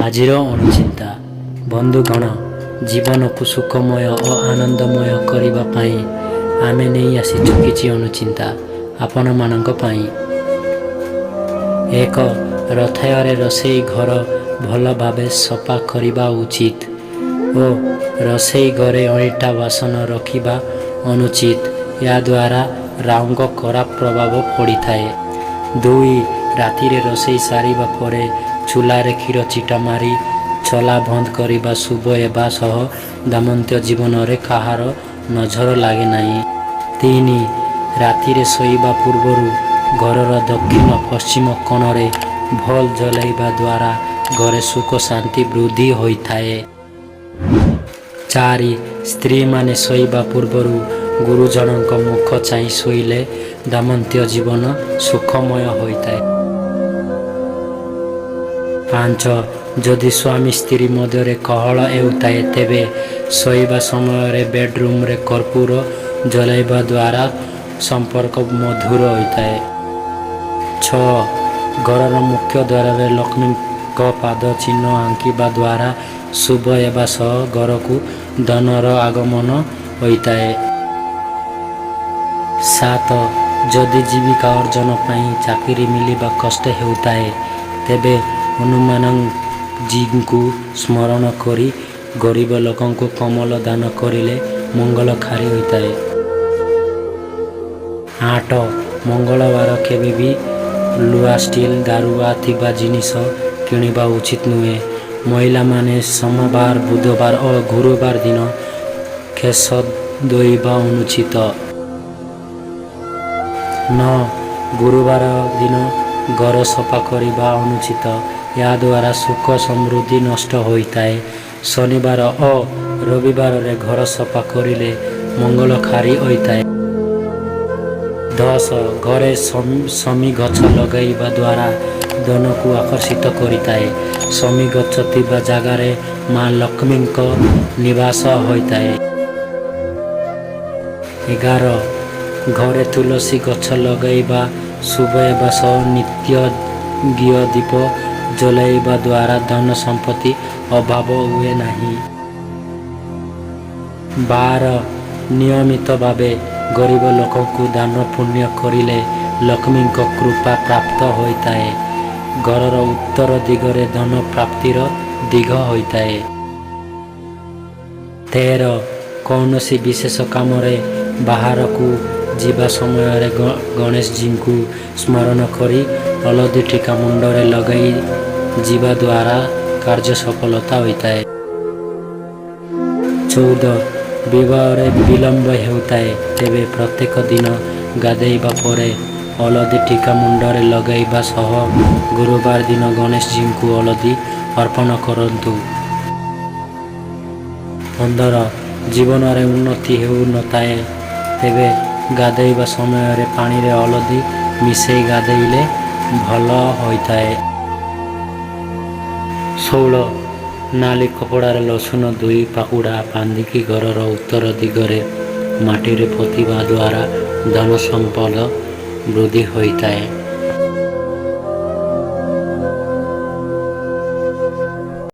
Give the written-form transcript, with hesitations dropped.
ଆଜିର ଅଣୁଚିନ୍ତା। ବନ୍ଧୁଗଣ, ଜୀବନକୁ ସୁଖମୟ ଓ ଆନନ୍ଦମୟ କରିବା ପାଇଁ ଆମେ ନେଇ ଆସିଛୁ କିଛି ଅନୁଚିନ୍ତା ଆପଣମାନଙ୍କ ପାଇଁ। 1, ରଥାୟରେ ରୋଷେଇ ଘର ଭଲ ଭାବେ ସଫା କରିବା ଉଚିତ ଓ ରୋଷେଇ ଘରେ ଅଇଁଠା ବାସନ ରଖିବା ଅନୁଚିତ। ଏହାଦ୍ୱାରା ରାହୁଙ୍କ ଖରାପ ପ୍ରଭାବ ପଡ଼ିଥାଏ। 2, ରାତିରେ ରୋଷେଇ ସାରିବା ପରେ ଚୁଲାରେ କ୍ଷୀର ଛିଟା ମାରି ଚୁଲା ବନ୍ଦ କରିବା ଶୁଭ ହେବା ସହ ଦାମ୍ପତ୍ୟ ଜୀବନରେ କାହାର ନଜର ଲାଗେ ନାହିଁ। 3, ରାତିରେ ଶୋଇବା ପୂର୍ବରୁ ଘରର ଦକ୍ଷିଣ ପଶ୍ଚିମ କୋଣରେ ବଲ୍ବ ଜଳାଇବା ଦ୍ୱାରା ଘରେ ସୁଖ ଶାନ୍ତି ବୃଦ୍ଧି ହୋଇଥାଏ। 4, ସ୍ତ୍ରୀମାନେ ଶୋଇବା ପୂର୍ବରୁ ଗୁରୁଜନଙ୍କ ମୁଖ ଚାହିଁ ଶୋଇଲେ ଦାମ୍ପତ୍ୟ ଜୀବନ ସୁଖମୟ ହୋଇଥାଏ। 5, ଯଦି ସ୍ୱାମୀ ସ୍ତ୍ରୀ ମଧ୍ୟରେ କଳହ ହେଉଥାଏ, ତେବେ ଶୋଇବା ସମୟରେ ବେଡରୁମ୍ରେ କର୍ପୂର ଜଳାଇବା ଦ୍ୱାରା ସମ୍ପର୍କ ମଧୁର ହୋଇଥାଏ। 6, ଘରର ମୁଖ୍ୟ ଦ୍ୱାରରେ ଲକ୍ଷ୍ମୀଙ୍କ ପାଦ ଚିହ୍ନ ଆଙ୍କିବା ଦ୍ୱାରା ଶୁଭ ହେବା ସହ ଘରକୁ ଧନର ଆଗମନ ହୋଇଥାଏ। 7, ଯଦି ଜୀବିକା ଅର୍ଜନ ପାଇଁ ଚାକିରି ମିଳିବା କଷ୍ଟ ହେଉଥାଏ, ତେବେ ହନୁମାନଜୀଙ୍କୁ ସ୍ମରଣ କରି ଗରିବ ଲୋକଙ୍କୁ କମଳ ଦାନ କରିଲେ ମଙ୍ଗଳକାରୀ ହୋଇଥାଏ। 8, ମଙ୍ଗଳବାର କେବେ ବି ଲୁହା, ଷ୍ଟିଲ୍, ଧାରୁଆ ଥିବା ଜିନିଷ କିଣିବା ଉଚିତ ନୁହେଁ। ମହିଳାମାନେ ସୋମବାର, ବୁଧବାର ଓ ଗୁରୁବାର ଦିନ କେଶ ଧୋଇବା ଅନୁଚିତ। 9, ଗୁରୁବାର ଦିନ ଘର ସଫା କରିବା ଅନୁଚିତ। ଏହାଦ୍ୱାରା ସୁଖ ସମୃଦ୍ଧି ନଷ୍ଟ ହୋଇଥାଏ। ଶନିବାର ଓ ରବିବାରରେ ଘର ସଫା କରିଲେ ମଙ୍ଗଳକାରୀ ହୋଇଥାଏ। 10, ଘରେ ଶମି ଗଛ ଲଗାଇବା ଦ୍ୱାରା ଧନକୁ ଆକର୍ଷିତ କରିଥାଏ। ଶମି ଗଛ ଥିବା ଜାଗାରେ ମା ଲକ୍ଷ୍ମୀଙ୍କ ନିବାସ ହୋଇଥାଏ। 11, ଘରେ ତୁଳସୀ ଗଛ ଲଗାଇବା ଶୁଭ ହେବା ସହ ନିତ୍ୟ ଘିଅ ଦୀପ ଜଳାଇବା ଦ୍ୱାରା ଧନ ସମ୍ପତ୍ତି ଅଭାବ ହୁଏ ନାହିଁ। 12, ନିୟମିତ ଭାବେ ଗରିବ ଲୋକଙ୍କୁ ଦାନ ପୁଣ୍ୟ କରିଲେ ଲକ୍ଷ୍ମୀଙ୍କ କୃପା ପ୍ରାପ୍ତ ହୋଇଥାଏ। ଘରର ଉତ୍ତର ଦିଗରେ ଧନ ପ୍ରାପ୍ତିର ଦିଗ ହୋଇଥାଏ। 13, କୌଣସି ବିଶେଷ କାମରେ ବାହାରକୁ ଯିବା ସମୟରେ ଗଣେଶଜୀଙ୍କୁ ସ୍ମରଣ କରି ହଳଦୀ ଟିକା ମୁଣ୍ଡରେ ଲଗାଇ ଯିବା ଦ୍ୱାରା କାର୍ଯ୍ୟ ସଫଳତା ହୋଇଥାଏ। 14, ବିବାହରେ ବିଳମ୍ବ ହେଉଥାଏ, ତେବେ ପ୍ରତ୍ୟେକ ଦିନ ଗାଧୋଇବା ପରେ ହଳଦୀ ଟିକା ମୁଣ୍ଡରେ ଲଗାଇବା ସହ ଗୁରୁବାର ଦିନ ଗଣେଶଜୀଙ୍କୁ ହଳଦୀ ଅର୍ପଣ କରନ୍ତୁ। 15, ଜୀବନରେ ଉନ୍ନତି ହେଉନଥାଏ, ତେବେ ଗାଧୋଇବା ସମୟରେ ପାଣିରେ ହଳଦୀ ମିଶାଇ ଗାଧୋଇଲେ ଭଲ ହୋଇଥାଏ। 16, ନାଲି କପଡ଼ାରେ ରସୁଣ ଦୁଇ ପାଖୁଡ଼ା ବାନ୍ଧିକି ଘରର ଉତ୍ତର ଦିଗରେ ମାଟିରେ ପୋତିବା ଦ୍ୱାରା ଧନ ସମ୍ପଦ ବୃଦ୍ଧି ହୋଇଥାଏ।